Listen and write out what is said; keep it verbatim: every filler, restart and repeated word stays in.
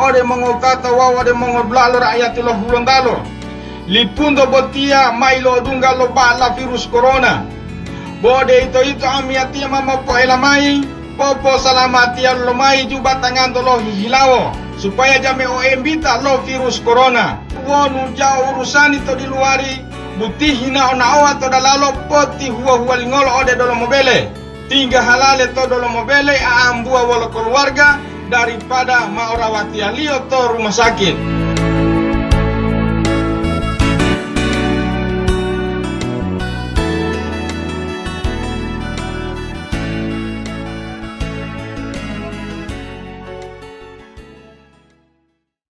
ode mongowutata wawu ode mongodula'a lo raiyati lo Hulontalo. Lipunto botiya ma ilo'odungga lo ba'ala virus corona. Bo de'uwitoyito amiyatiya ma mopoela mayi, poposalamatiya lomayi jubatanganto lohihilawo, supaya jame o embita lo virus corona. Wonu jao urusani to diluwari, boti hinao-naowa to dalalo potihuwa-huwalingolo ode delomo bele. Tingga halale to delomo bele a'ambuwa wolo koluwarga daripada ma orawatiyaliyo to rumah sakit.